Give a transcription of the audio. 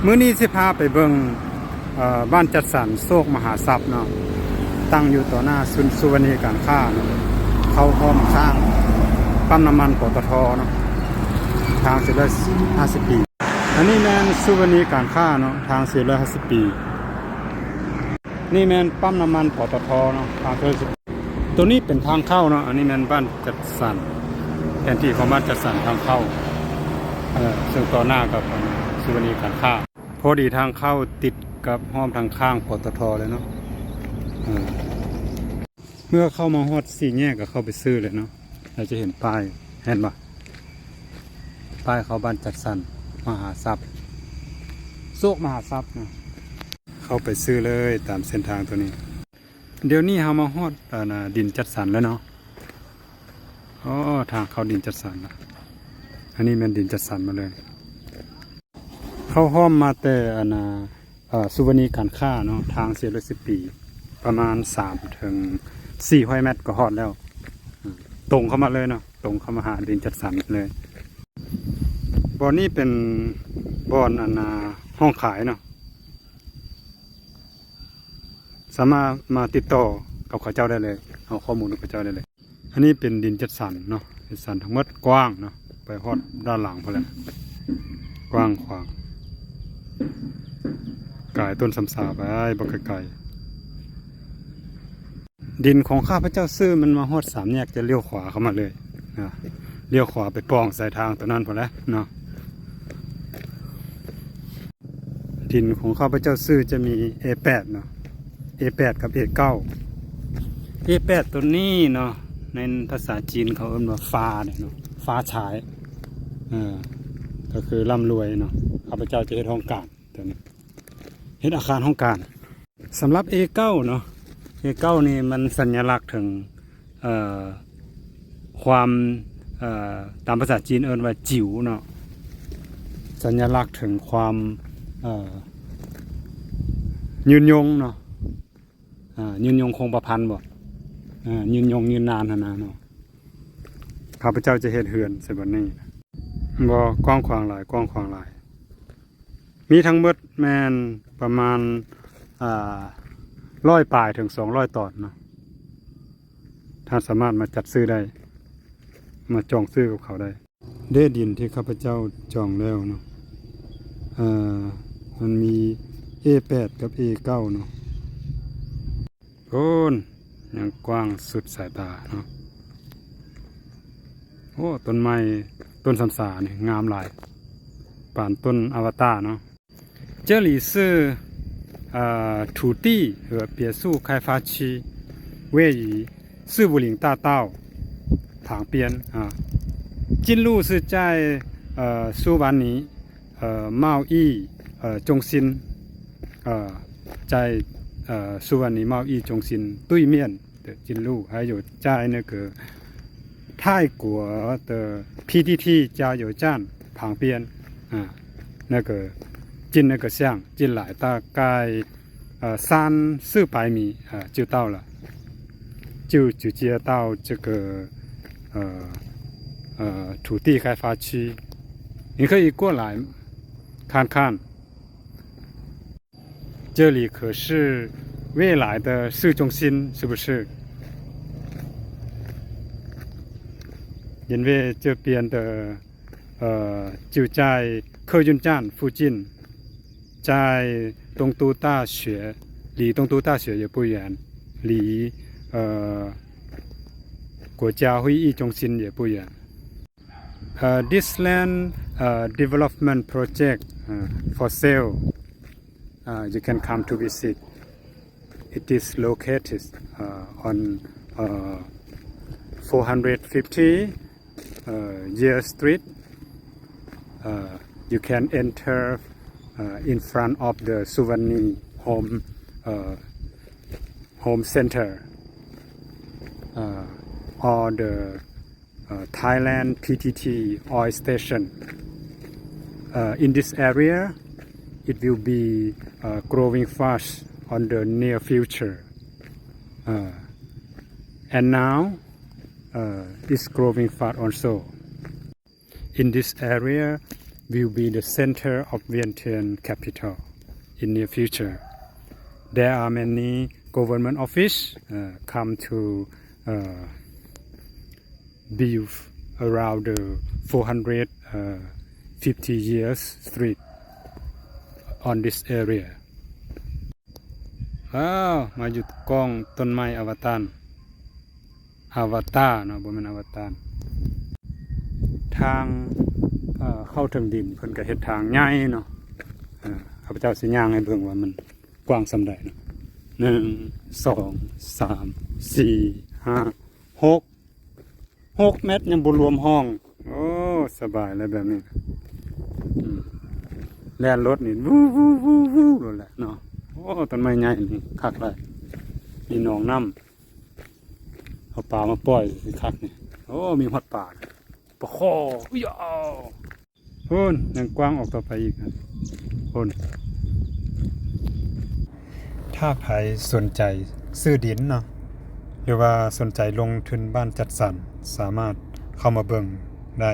ມື້ນີ້ຊິພາໄປເບິ່ງ ເອີ ບ້ານຈັດສັນໂຊກມະຫາຊັບເນາະ, ຕັ້ງຢູ່ຕໍ່ໜ້າສູນສຸວັນນີການຄ້າເນາະ, ເຂົ້າຮ່ວມຂ້າງປ້ຳນ້ຳມັນ ປຕທ ເນາະ, ທາງສີ່ຮ້ອຍຫ້າສິບປີ. ອັນນີ້ແມ່ນສຸວັນນີການຄ້າເນາະ, ທາງສີ່ຮ້ອຍຫ້າສິບປີ. ນີ້ແມ່ນປ້ຳນ້ຳມັນ ປຕທ ເນາະ, ທາງສີ່ຮ້ອຍຫ້າສິບ. ໂຕນີ້ເປັນທາງເຂົ້າເນາະ, ອັນນີ້ແມ່ນບ້ານຈັດສັນ, ແຜນທີ່ຂອງບ້ານຈັດສັນທາງເຂົ້າ, ເອີ ເຊິ່ງຕໍ່ໜ້າກັບອັນສຸວັນນີການຄ້າ. ພໍດີທາງເຂົ້າຕິດກັບຮ່ອມທາງຂ້າງ ປຕທ ເລີຍເນາະ. ເອີ ເມື່ອເຂົ້າມາຮອດສີ່ແຍກກໍເຂົ້າໄປຊື້ເລີຍເນາະ, ແລ້ວຈະເຫັນປ້າຍ, ເຫັນບໍ່? ປ້າຍເຂົ້າບ້ານຈັດສັນມະຫາຊັບ, ໂຊກມະຫາຊັບນະ. ເຂົ້າໄປຊື້ເລີຍຕາມເສັ້ນທາງໂຕນີ້. ດຽວນີ້ເຮົາມາຮອດ ອັນນ່າ ດິນຈັດສັນແລ້ວເນາະ. ອໍ ທາງເຂົ້າດິນຈັດສັນລະ, ອັນນີ້ແມ່ນດິນຈັດສັນໝົດເລີຍ. ເຂົ້າຮ່ວມມາແຕ່ ອັນນ່າ ເອີ ສຸວັນນີການຄ້າເນາະ, ທາງສີ່ຮ້ອຍຫ້າສິບປີ, ປະມານສາມເຖິງສີ່ຮ້ອຍແມັດກໍຮອດແລ້ວ. ເອີ ຕົງເຂົ້າມາເລີຍເນາະ, ຕົງເຂົ້າມາຫາດິນຈັດສັນເລີຍ. ບ່ອນນີ້ເປັນບ່ອນ ອັນນ່າ ຫ້ອງຂາຍເນາະ, ສາມາດມາຕິດຕໍ່ກັບເຂົາເຈົ້າໄດ້ເລີຍ, ເອົາຂໍ້ມູນກັບເຂົາເຈົ້າໄດ້ເລີຍ. ອັນນີ້ເປັນດິນຈັດສັນເນາະ, ຈັດສັນທັງໝົດ, ກວ້າງເນາະ, ໄປຮອດດ້ານຫຼັງພຸ້ນແຫຼະ, ກວ້າງຂວາງ, ກາຍຕົ້ນສຳສາໄປບໍ່ໄກໆ. ດິນຂອງຂ້າພະເຈົ້າຊື້ ມັນມາຮອດສາມແຍກ ຈະລ້ຽວຂວາເຂົ້າມາເລີຍນະ, ລ້ຽວຂວາໄປປ່ອງໃສ່ທາງຕົວນັ້ນພຸ້ນແຫຼະເນາະ. ດິນຂອງຂ້າພະເຈົ້າຊື້ຈະມີເອແປດເນາະ, ເອແປດກັບເອເກົ້າ. ເອແປດຕົວນີ້ເນາະ ໃນພາສາຈີນເຂົາເອີ້ນວ່າຟ້າເນາະ, ຟ້າສາຍ, ເອີ ກໍຄືລ່ຳລວຍເນາະ. ຂ້າພະເຈົ້າຈະເຮັດຫ້ອງການຕົວນີ້, ເຮັດອາຄານຫ້ອງການ. ສຳລັບເອເກົ້າເນາະ, ເອເກົ້ານີ້ມັນສັນຍະລັກເຖິງ ເອີ ຄວາມ ເອີ ຕາມພາສາຈີນເອີ້ນວ່າຈິ້ວເນາະ, ສັນຍະລັກເຖິງຄວາມ ເອີ ຍືນຍົງເນາະ, ຍືນຍົງຄົງກະພັນບໍ, ຍືນຍົງຍືນນານຫັ້ນນະເນາະ. ຂ້າພະເຈົ້າຈະເຮັດເຮືອນໃສ່ບ່ອນນີ້. ບໍ່, ກວ້າງຂວາງຫຼາຍ, ກວ້າງຂວາງຫຼາຍ. ມີທັງໝົດແມ່ນປະມານ ອ່າ ຮ້ອຍປາຍເຖິງສອງຮ້ອຍຕອນເນາະ. ທ່ານສາມາດມາຈັດຊື້ໄດ້, ມາຈອງຊື້ກັບເຂົາໄດ້. ເດ ດິນທີ່ຂ້າພະເຈົ້າຈອງແລ້ວເນາະ, ເອີ ມັນມີເອແປດກັບເອເກົ້າເນາະ. ໂອ້ ຍັງກວ້າງສຸດສາຍຕາເນາະ. ໂອ້ ຕົ້ນໄມ້ ຕົ້ນສຳສານີ້ງາມຫຼາຍ, ປານຕົ້ນອາວາຕາເນາະ. 这里是 呃 土地和别墅开发区，位于四五零大道旁边啊。进入是在 呃 苏瓦尼 呃 贸易 呃 中心，呃 在 呃 苏瓦尼贸易中心对面的进入，还有在那个泰国的 P T T 加油站旁边啊，那个进那个巷进来，大概 呃 三四百米，呃 就到了，就直接到这个 呃 呃 土地开发区。你可以过来看看，这里可是未来的市中心，是不是？因为这边的 呃，就在客运站附近，在东都大学，离东都大学也不远，离 呃 国家会议中心也不远。呃，this land 呃 development project 呃 for sale. Uh, you can come to visit. It is located uh, on uh, four hundred fifty uh, Year Street. Uh, you can enter uh, in front of the Suwannee Home uh, Home Center uh, or the uh, Thailand P T T oil station. Uh, in this area, it will be uh, growing fast on the near future. Uh, and now, uh, it's growing fast also. In this area, will be the center of Vientiane capital in near future. There are many government office uh, come to uh, build around the four hundred fifty years street on this area. ອ້າວ ມາຢູ່ກ້ອງຕົ້ນໄມ້ອາວະຕານ ອາວະຕາເນາະ ບໍ່ແມ່ນອາວະຕານ ທາງເອີເຂົ້າເທິງດິນເພິ່ນກໍເຮັດທາງໃຫຍ່ເນາະ ເອີຂ້າພະເຈົ້າຊິຍ່າງໃຫ້ເບິ່ງວ່າມັນກວ້າງສ່ຳໃດເນາະ ໜຶ່ງ ສອງ ສາມ ສີ່ ຫ້າ ຫົກ ຫົກແມັດ ຍັງບໍ່ລວມຫ້ອງ ໂອ້ ສະບາຍແລ້ວແບບນີ້ ອືມ ແລ່ນລົດນີ້ ວູ ວູ ວູ ວູ ໂລດແຫຼະເນາະ ໂອ້ ຕົ້ນໄມ້ໃຫຍ່ນີ້ຄັກຫຼາຍ ມີໜອງນ້ຳ ເອົາປາມາປ່ອຍຄືຄັກນີ້ ໂອ້ ມີຮອດປາ ປາຄໍ ອຸ້ຍ ພຸ້ນ ຍັງກວ້າງອອກຕໍ່ໄປອີກ ພຸ້ນ ຖ້າໃຜສົນໃຈຊື້ດິນເນາະ ຫຼືວ່າສົນໃຈລົງທຶນບ້ານຈັດສັນ ສາມາດເຂົ້າມາເບິ່ງໄດ້